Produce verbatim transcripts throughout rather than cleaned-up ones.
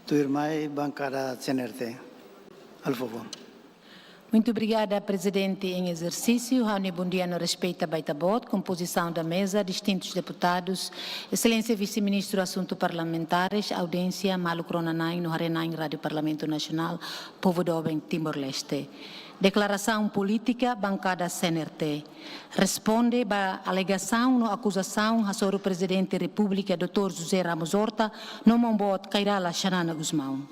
Tuirmai, bankada C N R T. Al favor. Muito obrigada, Presidente em exercício. Ha'u-nia bondia no respeitu ba Ita-Boot, composição da mesa, distintos deputados, Excelência Vice-Ministro Assuntos Parlamentares, audiénsia, maluk rona-na'in no haree-na'in Rádiu Parlamentu Nasionál, povu doben Timor-Leste. Deklarasaun polítika bankada C N R T. Responde ba alegasaun no akuzasaun hasoru Prezidente Repúblika doutór José Ramos Horta no Maun-Boot Kay Rala Xanana Gusmão.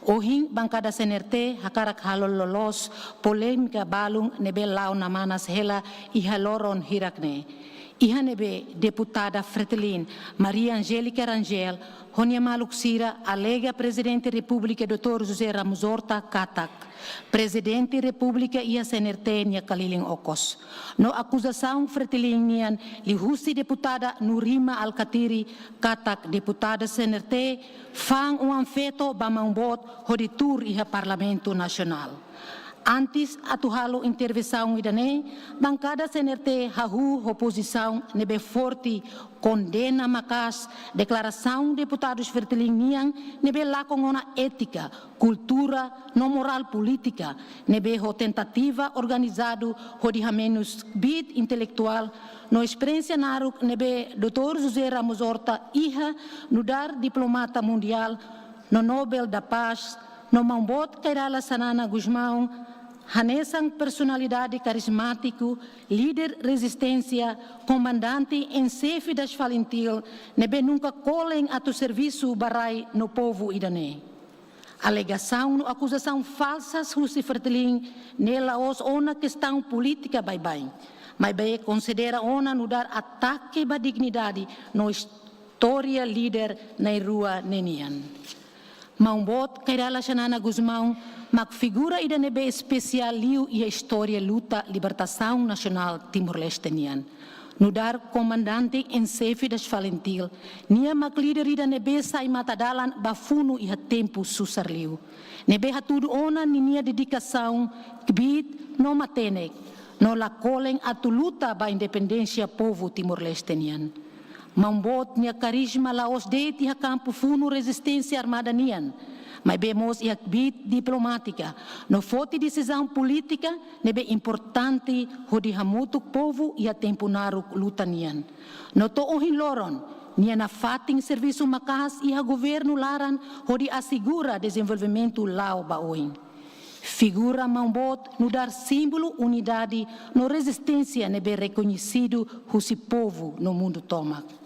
Ohin, bankada C N R T hakarak halo loloos polémika balun ne'ebé la'o namanas hela iha loron hirak-ne'e, iha ne'ebé deputada Fretilin Maria Angélica Rangel ho nia maluk sira alega Prezidente Repúblika doutór José Ramos Horta katak Prezidente Repúblika iha C N R T nia kalilin okos. No akuzasaun Fretilin nian liuhusi deputada Nurima Alkatiri katak deputada C N R T fa'an oan-feto ba Maun-Boot hodi tuur iha Parlamentu Nasionál. Antes atu halo intervensaun ida-ne'e, bankada C N R T hahú ho pozisaun ne'ebé forte, kondena maka'as deklarasaun deputadu Fretilin nian ne'ebé lakon ona étika, kultura no morál polítika, ne'ebé ho tentativa organizadu hodi hamenus kbiit intelektuál no esperiénsia naruk ne'ebé doutór José Ramos Horta iha nu'udar diplomata mundiál no Nobel da Paz, no Maun-Boot Kay Rala Xanana Gusmão hanesan personalidade karizmátiku, líder rezisténsia, komandante em xefe das FALINTIL, ne'ebé nunka kolen atu servisu ba rai no povu ida-ne'e. Alegasaun no akuzasaun falsas husi Fretilin ne'e la'ós ona kestaun polítika baibain, maibé konsidera ona nu'udar atake ba dignidade no istória líder na'in-rua ne'e nian. Maun-Boot Kay Rala Xanana Gusmão mak figura ida ne'ebé espesiál liu iha istória luta libertasaun nasionál Timor-Leste nian. Nu'udar komandante em xefe das FALINTIL, nia mak líder ida ne'ebé sai matadalan ba funu iha tempu susar liu, ne'ebé hatudu ona ninia dedikasaun, kbiit no matenek, no la kolen atu luta ba independénsia povu Timor-Leste nian. Maun-Boot nia karizma la'ós de'it iha kampu funu rezisténsia armada nian, maibé mós iha kbiit diplomátika no foti desizaun polítika ne'ebé importante hodi hamutuk povu iha tempu naruk luta nian. No to'o ohin loron, nia nafatin servisu maka'as iha governu laran hodi asegura dezenvolvimentu la'o ba oin. Figura Maun-Boot nu'udar símbolu unidade no rezisténsia ne'ebé rekoñesidu husi povu no mundu tomak.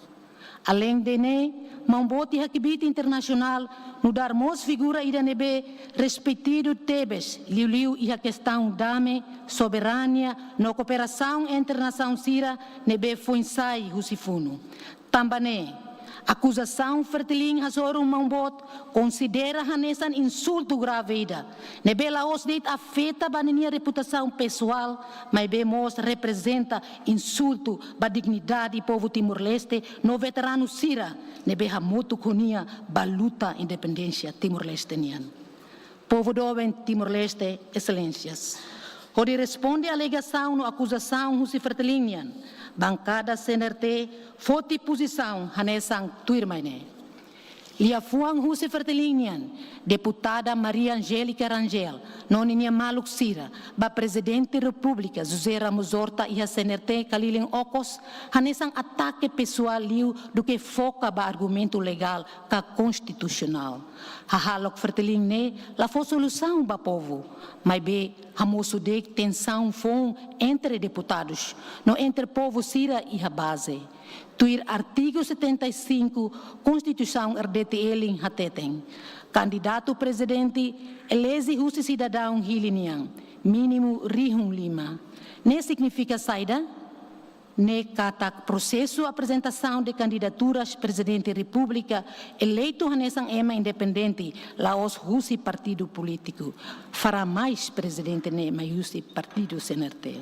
Aleinde ne'e, Maun-Boot iha kbiit internasionál nu'udar mós figura ida ne'ebé respeitadu tebes, liuliu iha kestaun dame, soberania no kooperasaun entre nasaun sira ne'ebé foin-sa'e husi funu. Tanba ne'e, akuzasaun Fretilin hasoru Maun-Boot konsidera hanesan insultu grave ida, ne'ebé la'ós de'it afeta ba ninia reputasaun pesoál, maibé mós reprezenta insultu ba dignidade povu Timor-Leste no veteranu sira ne'ebé hamutuk ho nia ba luta independénsia Timor-Leste nian. Povu doben Timor-Leste, Exelénsias. Hodi responde alegasaun no akuzasaun husi Fretilin nian, bankada C N R T foti pozisaun hanesan tuirmai ne'e. Liafuan husi Fretilin nian, deputada Maria Angélica Rangel no ninia maluk sira ba Prezidente Repúblika José Ramos Horta iha C N R T kalilin okos hanesan atake pesoál liu duké foka ba argumentu legál ka konstitusionál. Hahalok Fretilin ne'e la fó solusaun ba povu, maibé hamosu de'it tensaun foun entre deputadus no entre povu sira iha baze. Tuir artigu setenta e cinco Konstituisaun R D T L hateten, kandidatu prezidente eleje husi sidadaun hili nian, mínimu rihun lima. Ne'e signifika saida? Ne'e katak prosesu aprezentasaun de kandidaturas Prezidente Repúblika eleitu hanesan ema independente, la'ós husi partidu polítiku. Fará mais, Prezidente, ne'e mai husi partidu C N R T.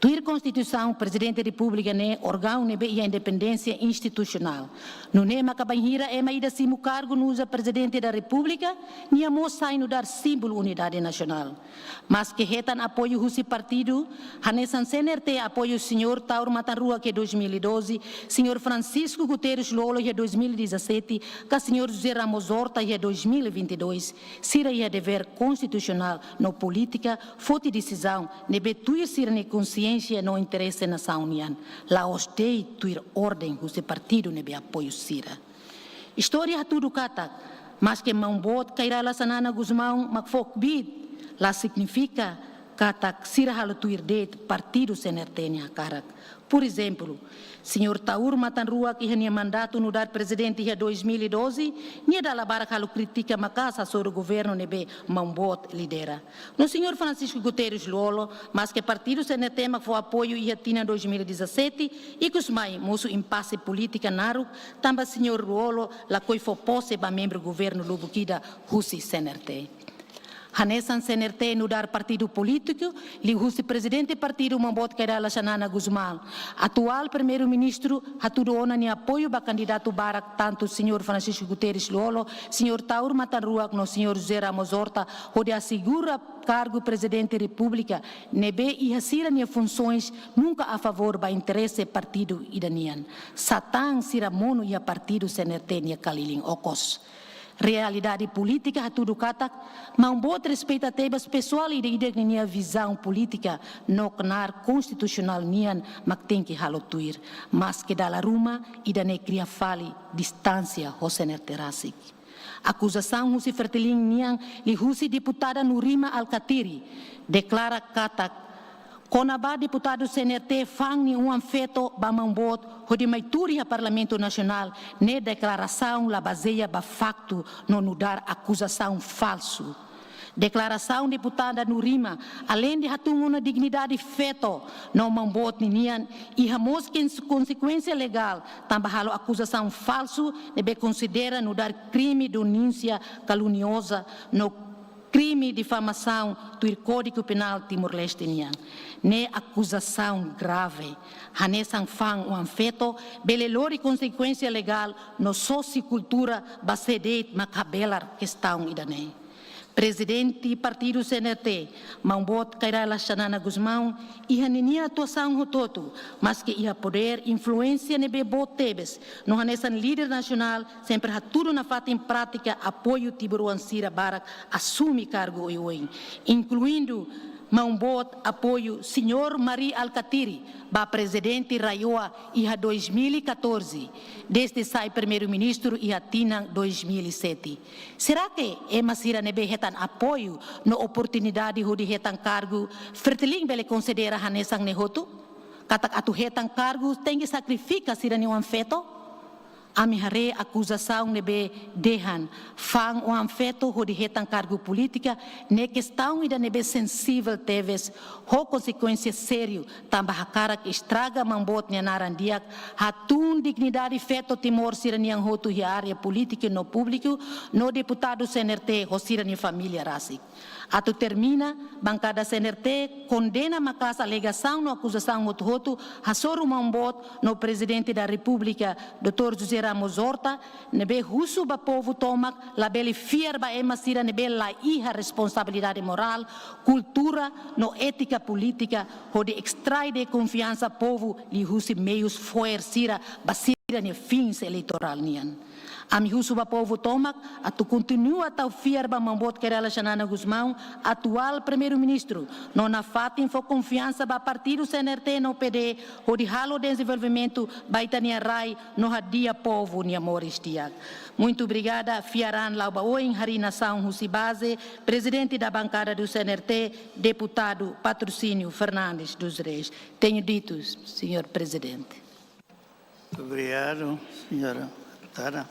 Tuir Konstituisaun, Prezidente Repúblika ne'e órgaun ne'ebé iha independénsia institusionál. Nune'e maka bainhira ema ida simu kargu no uza Prezidente da Repúblika, nia mós sai nu'udar símbolu unidade nasionál. Maske hetan apoiu husi partidu, hanesan C N R T apoiu Señór Taur Matan Ruak iha dois mil e doze, Señór Francisco Guterres Lú-Olo iha dois mil e dezassete, ka Señór José Ramos Horta iha dois mil e vinte e dois, sira iha devér konstitusionál no polítika foti desizaun ne'ebé tuir sira-nia konxiénsia no interese nasaun nian, la'ós de'it tuir orden husi partidu ne'ebé apoiu sira. Istória hatudu katak, maske Maun Boot Kay Rala Xanana Gusmão mak fó kbiit, la signifika katak sira halo tuir de'it partidu C N R T nia hakarak. Porezemplu, Señór Taur Matan Ruak iha nia mandatu nu'udar prezidente iha dois mil e doze, nia dala barak halo krítika maka'as hasoru governu ne'ebé Maun Boot lidera. No Señór Francisco Guterres Lú-Olo, maske partidu C N R T mak fó apoiu iha tinan dois mil e dezassete, ikus mai mosu impase polítika naruk, tanba Señór Lú-Olo lakohi fó pose ba membru governu lubuk ida husi C N R T. Hanesan C N R T nu'udar partidu polítiku, liuhusi Prezidente Partidu Maun Boot Kay Rala Xanana Gusmão, atuál Primeiru-Ministru hatudu ona nia apoiu ba kandidatu barak, tantu Señór Francisco Guterres Lú-Olo, Señór Taur Matan Ruak no Señór José Ramos Horta, hodi asegura kargu Prezidente Repúblika ne'ebé iha sira-nia funsoens nunka a favór ba interese partidu ida nian. Satán sira monu iha partidu C N R T nia kaliling okos. Realidade polítika hatudu katak, Maun Boot respeita tebes pesoál ida-idak ninia vizaun polítika no knaar konstitusionál nian mak tenke halo tuir, maske dala ruma ida-ne'e kria fali distánsia ho C N R T rasik. Akuzasaun husi Fretilin nian liuhusi deputada Nurima Alkatiri deklara katak, kona-ba deputadu C N R T fa'an nia oan-feto ba Maun Boot hodi mai tuur iha Parlamentu Nasionál, ne'e deklarasaun la bazeia ba faktu no nu'udar akuzasaun falsu. Deklarasaun deputada Nurima, aleinde hatún ona dignidade feto no Maun Boot ninian, iha mós kons-, konsekuénsia legál, tanba halo akuzasaun falsu ne'ebé konsidera nu'udar krime denúnsia kalunioza no krime difamasaun tuir Kódigu Penál Timor-Leste nian. Ne'e akuzasaun grave. Hanesan fa'an oan-feto bele lori konsekuénsia legál no sosiokultura ba sé de'it mak habelar kestaun ida-ne'e. Prezidente Partidu C N R T, Maun Boot Kay Rala Xanana Gusmão, iha ninia atuasaun hotu-hotu, maske iha podér, influénsia ne'ebé boot tebes, no hanesan líder nasionál, sempre hatudu nafatin prátika apoiu timoroan sira barak asume kargu oioin, inkluindu Maun Boot apoiu Señór Mari Alkatiri ba prezidente RAEOA iha dois mil e catorze, dezde sai Primeiru-Ministru iha tinan dois mil e sete. Será que ema sira ne'ebé hetan apoiu no oportunidade hodi hetan kargu, Fretilin bele konsidera hanesan ne'e hotu? Katak atu hetan kargu tenke sakrifika sira-nia oan-feto? Ami haree akuzasaun ne'ebé dehan fa'an oan-feto hodi hetan kargu polítika, ne'e kestaun ida ne'ebé sensivel tebes, ho konsekuénsia sériu, tanba hakarak estraga Maun Boot nia naran di'ak, hatún dignidade feto Timor sira-nian hotu iha área polítika no públiku, no deputadu C N R T ho sira-nia família rasik. Atu termina, bankada C N R T kondena maka'as alegasaun no akuzasaun hotu-hotu hasoru Maun Boot no Prezidente da Repúblika, doutór José Ramos Horta, ne'ebé husu ba povu tomak labele fiar ba ema sira ne'ebé la iha responsabilidade morál, kultura no étika polítika hodi estrai de'it konfiansa povu liuhusi meius fo'er sira ba sira-nia fins eleitorál nian. Ami husu ba povu tomak atu kontinua tau fiar ba Maun Boot Kay Rala Xanana Gusmão, atuál Primeiru-Ministru, no nafatin fó konfiansa ba partidu C N R T no P D hodi halo dezenvolvimentu ba ita-nia rai no hadi'a povu nia moris di'ak. Muito obrigada, fiar an la'o ba oin, harii nasaun husi baze, Prezidente da Bankada do C N R T, Deputadu Patrocínio Fernandes dos Reis. Tenho dito, Señór Prezidente. Obrigadu, señora deputada.